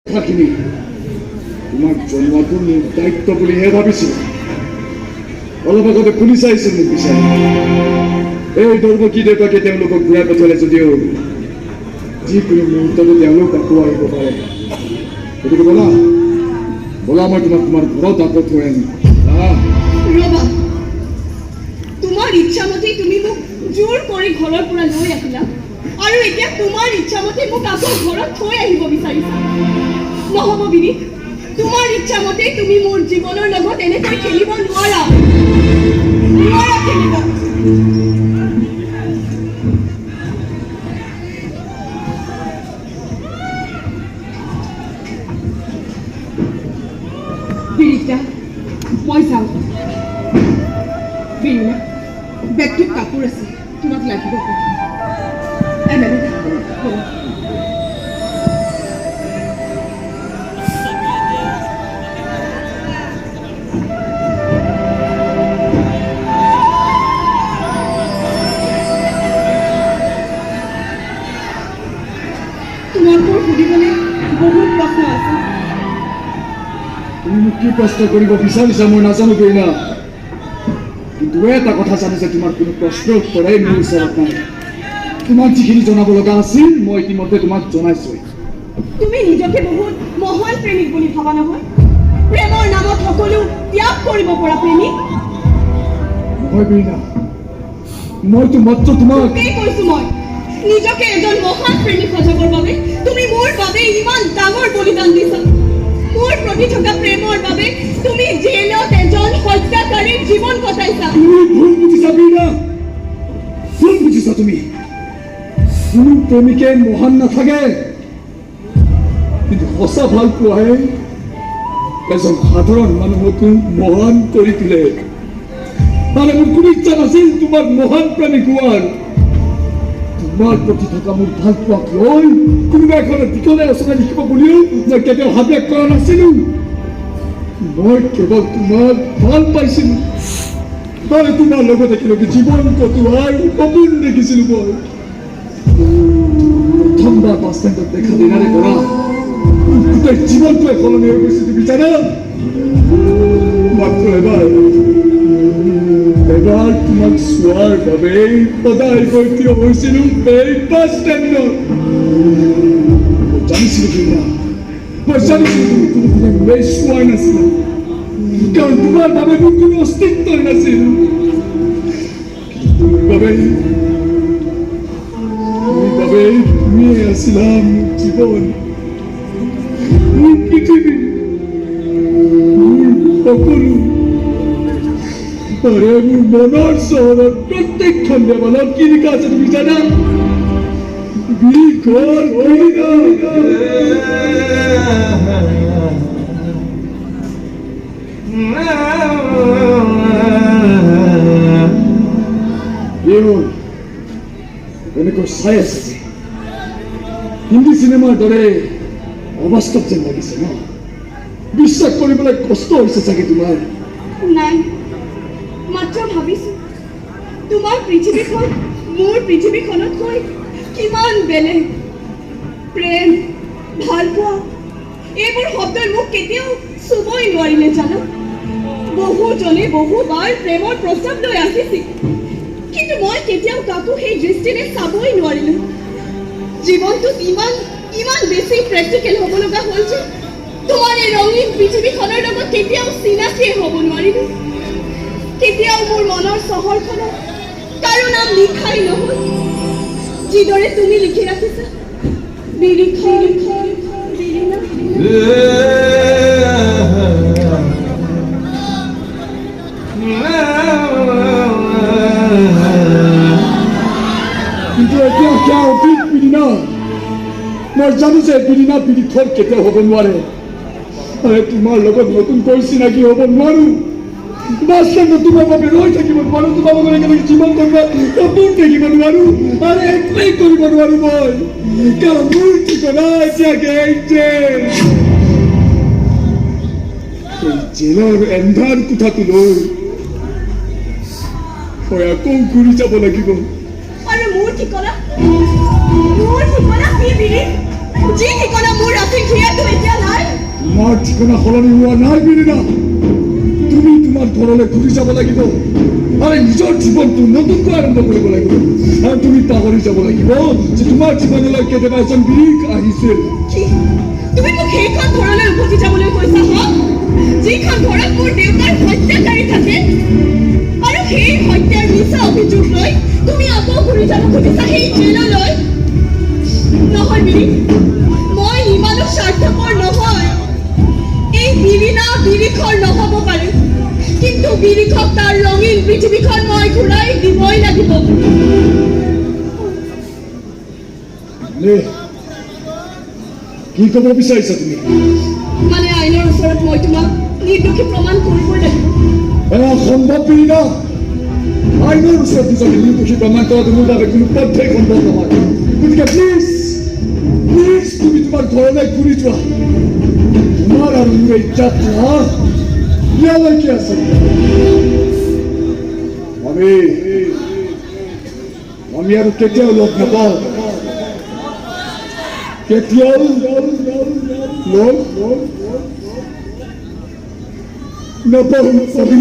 কথাখিনি তোমাক জনোৱাটো মোৰ দায়িত্ব বুলিহে ভাবিছিলো। অলপ আগতে পুলিচ আহিছিল মোক বিচাৰি। এই দৰ্বকী দেউতাকে তেওঁলোকক ঘূৰাই পঠিয়ালে যদিও যিকোনো মুহূৰ্ততে তেওঁলোক আকৌ আহিব পাৰে। গতিকে ব'লা, ব'লা, মই তোমাক তোমাৰ ঘৰত আকৌ থৈ আনিম। আহ। ৰ'বা, তোমাৰ ইচ্ছামতে তুমি মোক জোৰ কৰি ঘৰৰ পৰা লৈ আহিলা আৰু এতিয়া তোমাৰ ইচ্ছামতে মোক আকৌ ঘৰত থৈ আহিব বিচাৰিছা? নহ'ব বিৰিখ, তোমাৰ ইচ্ছামতে তুমি মোৰ জীৱনৰ লগত এনেকৈ খেলিব নোৱাৰা, নোৱাৰা খেলিব। বিৰিখদা, মই যাওঁ। বিৰিণা, বেগটোত কাপোৰ আছে, তোমাক লাগিব পাৰে। এমেলিদা, ব'লা। তোমাক মোৰ সুধিবলৈ বহুত প্ৰশ্ন আছে। তুমি মোক কি প্ৰশ্ন কৰিব বিচাৰিছা মই নাজানো বিৰিণা, কিন্তু এটা কথা জানো যে তোমাৰ কোনো প্ৰশ্নৰ উত্তৰেই মোৰ ওচৰত নাই। তোমাক যিখিনি জনাব লগা আছিল, মই ইতিমধ্যে তোমাক জনাইছোৱেই। তুমি নিজকে বহুত মহান প্ৰেমিক বুলি ভাবা নহয়? প্ৰেমৰ নামত সকলো ত্যাগ কৰিব পৰা প্ৰেমিক। নহয় বিৰিণা, মইতো মাত্ৰ তোমাক তোকেই কৈছো মই, নিজকে এজন মহান প্ৰেমিক সজাবৰ বাবে তুমি মোৰ বাবে ইমান ডাঙৰ বলিদান দিছা। মোৰ প্ৰতি থকা প্ৰেমৰ বাবে তুমি জেলত এজন হত্যাকাৰীৰ জীৱন কটাইছা। তুমি ভুল বুজিছা বিৰিণা, ভুল বুজিছা তুমি। কোনো প্ৰেমিকে মহান নাথাকে, কিন্তু সঁচা ভাল পোৱাই এজন সাধাৰণ মানুহকো মহান কৰি তোলে। মানে মোৰ কোনো ইচ্ছা নাছিল তোমাক মহান প্ৰেমিক হোৱাৰ। তোমাৰ প্ৰতি থকা মোৰ ভাল পোৱাক লৈ কোনোবা এখন দীঘলীয়া ৰচনা লিখিব বুলিও মই কেতিয়াও হাবিয়াস কৰা নাছিলো। মই কেৱল তোমাক ভাল পাইছিলো আৰু তোমাৰ লগত একেলগে জীৱন কটোৱাৰ সপোন দেখিছিলো। মই প্ৰথমবাৰ বাছ ষ্টেণ্ডত দেখা দিনাৰে পৰা মোৰ গোটেই জীৱনটোৱে সলনি হৈ গৈছে, তুমি জানা? মাত্ৰ এবাৰ এবাৰ তোমাক চোৱাৰ বাবেই সদায় গৈ থিয় হৈছিলো এই বাছ ষ্টেণ্ডত। মই জানিছিলো বিৰিণা, মই জানিছিলো তুমি কোনোদিনে মোলৈ চোৱাই নাছিলা, কাৰণ তোমাৰ বাবে মোৰ কোনো অস্তিত্বই নাছিল। কিন্তু মোৰ বাবে তুমিয়ে আছিলা মোৰ জীৱন, মোৰ পৃথিৱী, মোৰ সকলো। আৰে, মোৰ মনৰ চহৰত প্ৰত্যেকখন দেৱালত কি লিখা আছে তুমি জানা? বিৰিখৰ বিৰিণা। কি হ'ল, এনেকৈ চাই আছে যে? হিন্দী চিনেমাৰ দৰে অবাস্তৱ যেন লাগিছে ন? বিশ্বাস কৰিবলৈ কষ্ট হৈছে চাগে তোমাৰ। নাই, মাত্ৰ ভাবিছো তোমাৰ পৃথিৱীখন মোৰ পৃথিৱীখনতকৈ কিমান বেলেগ। প্ৰেম, ভালপোৱা, এইবোৰ শব্দই মোক কেতিয়াও চুবই নোৱাৰিলে, জানা? বহুজনে বহুবাৰ প্ৰেমৰ প্ৰস্তাৱ লৈ আহিছিল, কিন্তু মই কেতিয়াও কাকো সেই দৃষ্টিৰে চাবই নোৱাৰিলো। জীৱনটোত ইমান ইমান বেছি প্ৰেক্টিকেল হ'ব লগা হ'ল যে তোমাৰ এই ৰঙীন পৃথিৱীখনৰ লগত কেতিয়াও চিনাকিয়ে হ'ব নোৱাৰিলো। কেতিয়াও মোৰ মনৰ চহৰখনত কাৰো নাম লিখাই নহ'ল, যিদৰে তুমি লিখি ৰাখিছা, বিৰিখৰ বিৰিণা। কিন্তু এতিয়া সেয়া অতীত বিৰিণা। মই জানো যে বিৰিণা বিৰিখৰ কেতিয়াও হ'ব নোৱাৰে। আৰু তোমাৰ লগত নতুনকৈ চিনাকি হ'ব নোৱাৰো, বাছ ষ্টেণ্ডত তোমাৰ বাবে ৰৈ থাকিব নোৱাৰো, তোমাৰ লগত একেলগে জীৱন কটোৱাৰ সপোন দেখিব নোৱাৰো আৰু একোৱেই কৰিব নোৱাৰো মই, কাৰণ মোৰ ঠিকনা এতিয়া এই জেল, এই জেলৰ এন্ধাৰ কোঠাটোলৈ মই আকৌ ঘূৰি যাব লাগিব। আৰু মোৰ ঠিকনা, মোৰ ঠিকনা কি বিৰি? যি ঠিকনা মোৰ আছিল, সেয়াতো এতিয়া নাই। তোমাৰ ঠিকনা সলনি হোৱা নাই, বিৰিণা। তুমি তোমাৰ ঘৰলৈ ঘূৰি যাব লাগিব আৰু নিজৰ জীৱনটো নতুনকৈ আৰম্ভ কৰিব লাগিব আৰু তুমি পাহৰি যাব লাগিব যে তোমাৰ জীৱনলৈ কেতিয়াবা এজন বিৰিখ আহিছিল। কি? তুমি মোক সেইখন ঘৰলৈ উভতি যাবলৈ কৈছা হা, যিখন ঘৰত মোৰ দেউতাৰ হত্যাকাৰী থাকে? আৰু সেই হত্যাৰ মিছা অভিযোগ লৈ তুমি আকৌ ঘূৰি যাব খুজিছা সেই জেললৈ? নহয় বিৰিখ, মই ইমানো স্বাৰ্থপৰ নহয়। এই বিৰিণা বিৰিখৰ নহ'ব পাৰে, কিন্তু বিৰিখক তাৰ ৰঙীন পৃথিৱীখন মই ঘূৰাই দিবই লাগিব। মানে কি ক'ব বিচাৰিছা তুমি? মানে আইনৰ ওচৰত মই তোমাক নিৰ্দোষী প্ৰমাণ কৰিবই লাগিব। এয়া সম্ভৱ, বিৰিণা। আইনৰ ওচৰত নিজকে নিৰ্দোষী প্ৰমাণ কৰাটো মোৰ বাবে কোনো পধ্যেই সম্ভৱ নহয়। গতিকে প্লিজ, প্লিজ, তুমি তোমাৰ ঘৰলৈ ঘূৰি যোৱা। তোমাৰ আৰু মোৰ এই যাত্ৰা ইয়ালৈকে আছে। আমি আৰু কেতিয়াও লগ নাপাওঁ, কেতিয়াও লগ নাপাওঁ আমি।